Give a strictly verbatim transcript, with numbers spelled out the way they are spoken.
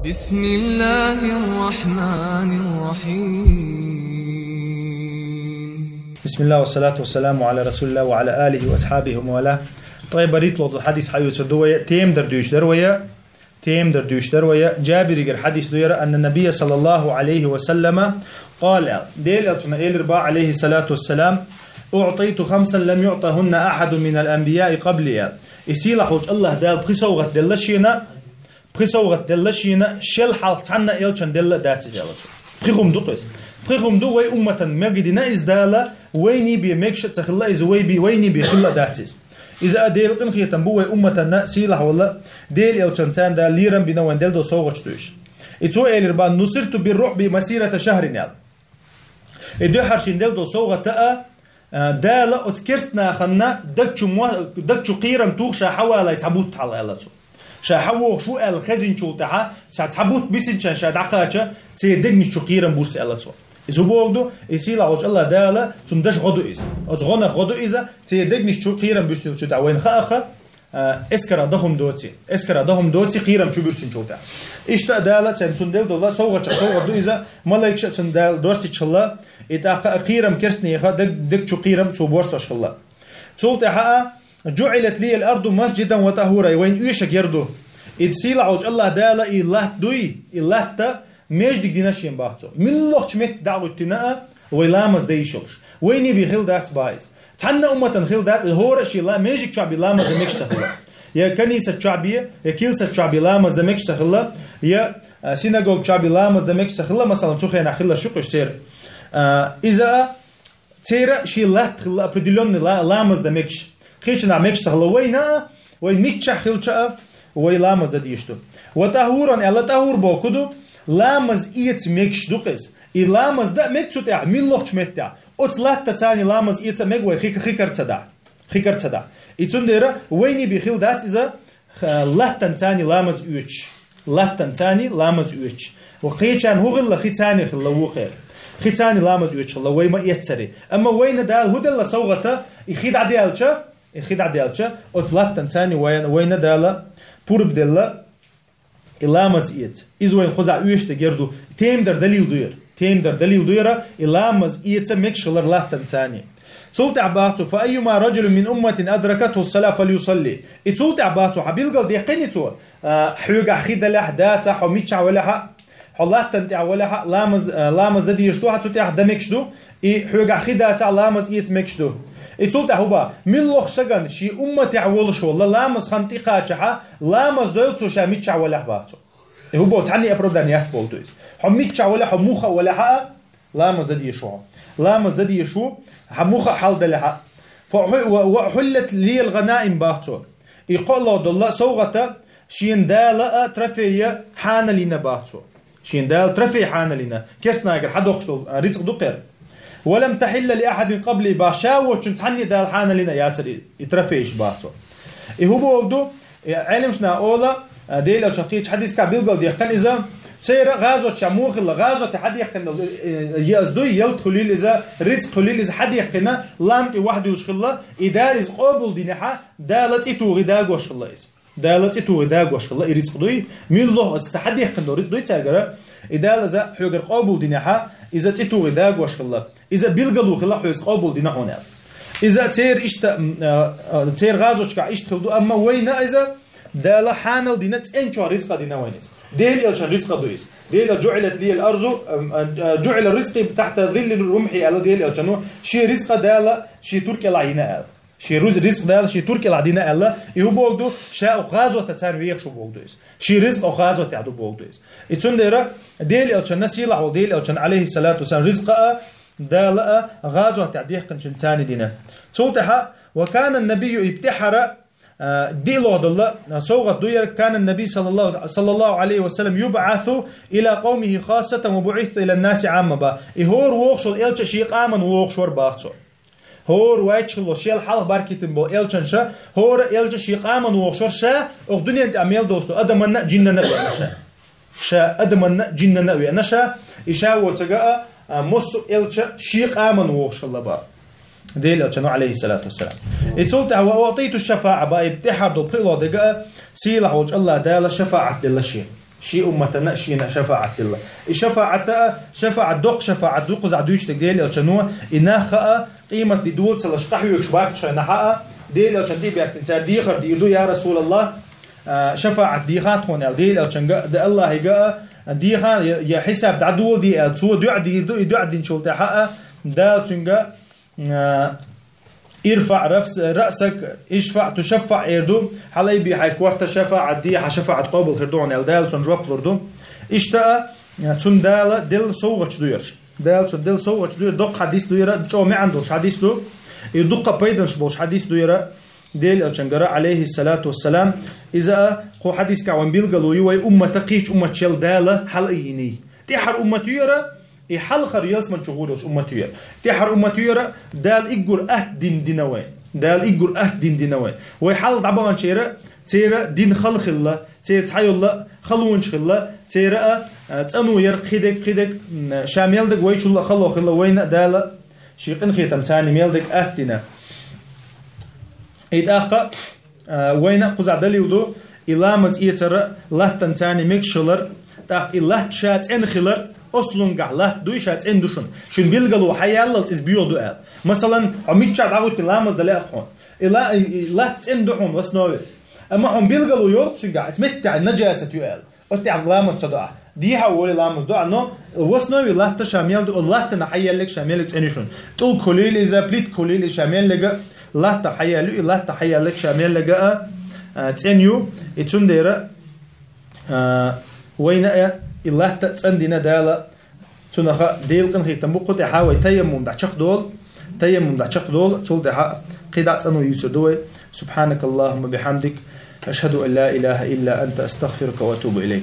بسم الله الرحمن الرحيم. بسم الله والصلاة والسلام على رسول الله وعلى آله وأصحابه ومن والاه. طيب, баритло хадис хьаюца дуя, тем дар дуьш дар вая, тем дар дуьш дар вая, Джабиригер хадис дуяра, أن النبي صلى الله عليه وسلم قال, Дел элчана элир ба, عليه الصلاة والسلام: أعطيت خمسا لم يعطهن أحد من الأنبياء قبلي. И сийлахь волчу Аллах Дала пхи совгӀат делла шена, пхи совгӀат делла шена, шел хьалха цхьанна элчан делла а дац иза, аьлла цо. Пхи хӀума ду-кх иза. Пхи хӀума ду, вай умматан мегадина иза Дала, вайний бен мегаш а ца хилла иза, вай би-, вайний бен хилла а дац иза. Иза а Делан къинхетам бу вай умматанна, сийлахь волу Дела элчанца Дала лерам бина вайн делла долу совгӀаташ ду иза. И цо элира бан: نصرت بالرعب مسيرة شهر, аьлла. И дуьххьара шена делла долу совгӀата а, а, Дала оцу керста нахана даг чу мо-, даг чу кхерам тухуш ша хьавалай цхьа бутт хьалха, аьлла цо. Ша хьавогӀуш ву аьлла хезначул тӀаьхьа, ша цхьа бутт бисинчарна ша дӀакхача, церан дегнаш чу кхерам буьрса, аьлла цо. Иза хӀун боху ду? И сийлахь волчу Аллах Дала цунна дажа гӀо ду иза. Оцу гӀонах гӀо ду иза, церан дегнаш чу кхерам буьрса йолчу тӀаьхьа вайна хаа-кх, а, эскара дан хӀума доций, эскара дан хӀума доций кхерам чу буьрсинчул тӀаьхьа. Иштта а Дала царна цунна делла долу совгӀатех совгӀат ду иза, малайкаша а цунна Дала дорсича хилла, и тӀаккха а кхерам керстанеха даг-, даг чу кхерам цо боьрсош хилла. Цул тӀаьхьа а: جعلت لي الأرض مسجدا وطهورا, вайна оьшург яр ду. И сийлахь волчу Аллах Дала и латта дуй, и латта междиг дина шена, бах цо. Муьлххачу метте дӀа а гӀуьттина а, вай ламаз дан йиш йолуш. Вайний бен хилла дац, бах, иза. Цхьанна умматана хилла дац иза, хӀора а шен ла-, межиг чохь бен ламаз дан мегаш ца хилла. Я канисат чохь бен, я килсат чохь бен ламаз дан мегаш ца хилла, я, а, синагог чохь бен ламаз дан мегаш ца хилла, масалан, цу хенахь хилла шу-кх уьш церан. А, иза а, церан шен латта хилла определённый ла-, ламаз дан мегаш. Кхечанахь мегаш ца хилла, вайна а, вай миччахь хилча а, вай ламаз дан дезаш ду. وطهورا аьлла, тӀахӀур бохург ду, ламаз эца мегаш ду-кх иза. И ламаз дан а мега цу тӀехь, муьлххачу меттехь. Оцу латтаца ламаз эца а мега вай хи-, хи кара ца дахь. Хи кара ца дахь. И цундела вайний бен хилла дац иза, х-, латтанца ламаз оьцуш. Латтанца ламаз оьцуш. Ва кхечарна хӀун хилла, хица хилла вукхеран. Хица ламаз оьцуш хилла, вай ма эццара. Амма вайна Дала хӀун делла совгӀата, и хи дӀадаьлча, и хи дӀадаьлча, оцу латтанца вайна, вайна Дала пурба делла, и ламаз эца. Иза вайна кхузахь оьшург яр ду. Тем дар далил ду яра. Тем дар далил ду яра, и ламаз эца мегаш хилар латтанца. Цул тӀаьхьа бах цо: فأيما رجل من أمتي أدركته الصلاة فليصلي. И цул тӀаьхьа бах цо, хьан билгал деккхина цо, а, хьоьгахь хи далахь а, дацахь а, хьо миччахь валахь а, хьо латтана тӀехь валахь а, ламаз, а, ламаз дан дезаш ду хьан цу тӀехь, дан мегаш ду, и хьоьгахь хи дацахь а, ламаз эца мегаш ду. И цул тӀаьхьа хӀун бах, муьлххачу стагана шен умматехь волуш волу ламаз хан тӀекхачахь а, ламаз дойла цо ша миччахь валахь а, бах цо. И хӀун боху, цхьанний оправдание яц бохург ду иза. Хьо миччахь валахь а, хьо муха а валахь а, ламаз дан дезаш ву хьо. Ламаз дан дезаш ву, хьан муха а хьал далахь а. فأح-، و-، وأحلت لي الغنائم, бах цо. И кхоалгӀа долу совгӀата шена Дала а трофей хьанал йина, бах цо. Шена Дала трофей хьанал йина. Керстанагара хьадоккхуш долу, а, рицкъ ду-кх хӀара. ولم تحل لأحد قبلي, бах, ша воцчунна цхьанне Дала хьанал йина яцара и, и трофейш, бах цо. И хӀун бохург ду? И Ӏеламнаха олу, а, Дела элчан кхечу хьадисехь билгал дехкина иза, церан гӀазотехь муха хилла, гӀазоте хьадехкина, э, яза дуй, ялта хуьлийла иза, рицкъ хуьлийла иза, хьадехкина, лам тӀе вахдуьлуш хилла, и Дала иза къобал динехь а, Дала цӀе тухий дагош хилла иза. Дала цӀе тухий дагош хилла и рицкъ дуй, муьлхха а аса ца хьадехкина долу рицкъ дуй цаьргара, и Дала иза хьоьгара къобал динехь а, иза цӀе тухий дагош хилла. Иза билгало хилла хьоьца къобал дина хьуна аьлла. Иза церан иштта, м, а, а, церан гӀазотехь иштта хилла ду, амма вайна иза Дала хьанал дина, цӀена чохь рицкъа дина вайна иза. Дела элчан рицкъа ду иза. Дела: جعلت لي الأرض، ам, а, а, جعل رزقي تحت ظل رمحي, аьлла Дела элчано, шен рицкъа Дала шен тур кӀелахь йина аьлла. Шен руз-, рицкъ Дала шен тур кӀелахь дина аьлла, и хӀун бохург ду, ша оха гӀазотехь царна вехаш ву бохург ду иза. Шен рицкъ оха гӀазотехь ду бохург ду иза. И цундела Дела элчанна, сийлахь волу Дела элчанна, Ӏалайхиссалату вассалам, рицкъа а Дала а гӀазотехь дехкинчуьнца дина. Цул тӀаьхьа: وكان النبي, и птӀехьара, а, диълагӀа долу, а, совгӀат ду яра, كان النبي صلى الله، صلى الله عليه وسلم يبعث إلى قومه خاصة وبعثت إلى الناس عامة, бах. И хӀора вогӀуш волу элча шен къаман вогӀуш вара, бах цо. ХӀора вайча хилла шел хьалха баркитина болу элчанаш, хӀора элча шен къаман вогӀуш вара, ша оха дуьнен тӀехь мел долуш долу адаманна а, джиннанна а веана ша. Ша адаманна а, джиннанна а веана ша, и ша воцург а, а, массо а элча шен къаман вогӀуш хилла, бах Дела элчано, Ӏалайхиссалату вассалам. И цул тӀаьхьа: وأعطيت الشفاعة, бах, и тӀехьара долу пхоьалгӀа дерг а сийлахь волчу Аллах Дала шафаӀат делла шена. Шен умматана шена шафаӀат делла. И шафаӀата, шафаӀат доккха шафаӀат ду, кхузахь дуьйцу дерг Делан Элчано, и нах а, къематди дола ца луш къахьоьгуш бац шайна хьа а, Делан Элчан тӀе а баьхкина, цара дехар дийр ду, я Расулаллах, а, шафаӀат деха тхуна аьлла, Делан Элчанга а, де Аллахьига а, деха, я, я хьисаб дӀадоладе аьлла, цо дуӀа дийр ду, и дуӀа динчул тӀаьхьа а, Дала цуьнга, а, «ارفع رأس-، رأسك، اشفع تشفع» эр ду, хьалаайбе хьайн корта, шафаӀат де, хьан шафаӀат къобал хир ду хьуна аьлла, Дала цунна жоп лур ду. Иштта а, цунна Дала делла совгӀаташ ду ераш. Дала цунна делла совгӀаташ ду ер, доккха хьадис ду ер, чӀогӀа маьӀна долуш хьадис ду. И дуккха пайданаш болуш хьадис ду ер, Делан Элчангара, Ӏалайхиссалату вассалам. Иза а кху хьадисехь вайн билгало ю вай уммата кхечу умматашел Дала хьала а йиний. ТӀаьххьара уммат ю ер, и хьалхара ялсамани чу гӀур йолуш уммат ю ер. ТӀаьххьара уммат ю ер, Дала уггар атта дин дина вай. Дала уггар атта дин дина вай. Вай хьалха дӀабаханчеран, церан дин хала хилла, церан цхьайолу халонаш хилла, церан а, а, цӀано яра кхидерг, кхидерг, м, ша мел дерг вайчул а хало хилла, вайна а Дала шен къинхетамца царна мел дерг атта дина. И тӀаккха, а, вайна а кхузахь далил ду, и ламаз эцар латтана царна мегаш хилар, тӀаккха и латта ша цӀена хилар, ослунгахь латта дуй ша цӀена ду шуна. Шуна билгало хьан яллалц иза боьха ду аьлла. Масалан, хьо миччахь дӀагӀуьттина ламаз дан лаьа хьуна. И ла-, и, и латта цӀена ду хьуна, в основе. Амма хьуна билгало йолу цуьнгахь, иза меттехь нажасат ю аьлла. Оцу тӀехь ламаз ца до ахь. Дехьа волий ламаз до ахь, но в основе латта ша мел ду, латтана хьан яллиг ша меллиг цӀена ю шуна. ТӀулг хуьлийла иза, плитка хуьлийла иза ша меллига, латта хьан ял ю, и латта хьан яллиг ша меллига а, а, цӀена ю. И цундела, а, вайна а и латта цӀандина Дала, цунах а Делан къинхетам бу, кху тӀехь вай таяммум дӀа чекхдолу, таяммум дӀа чекхдолу, цул тӀаьхьа кхидӀа а цӀано юьйцур ду вай. سبحانك اللهم وبحمدك، أشهد أن لا إله إلا أنت، أستغفرك وأتوب إليك.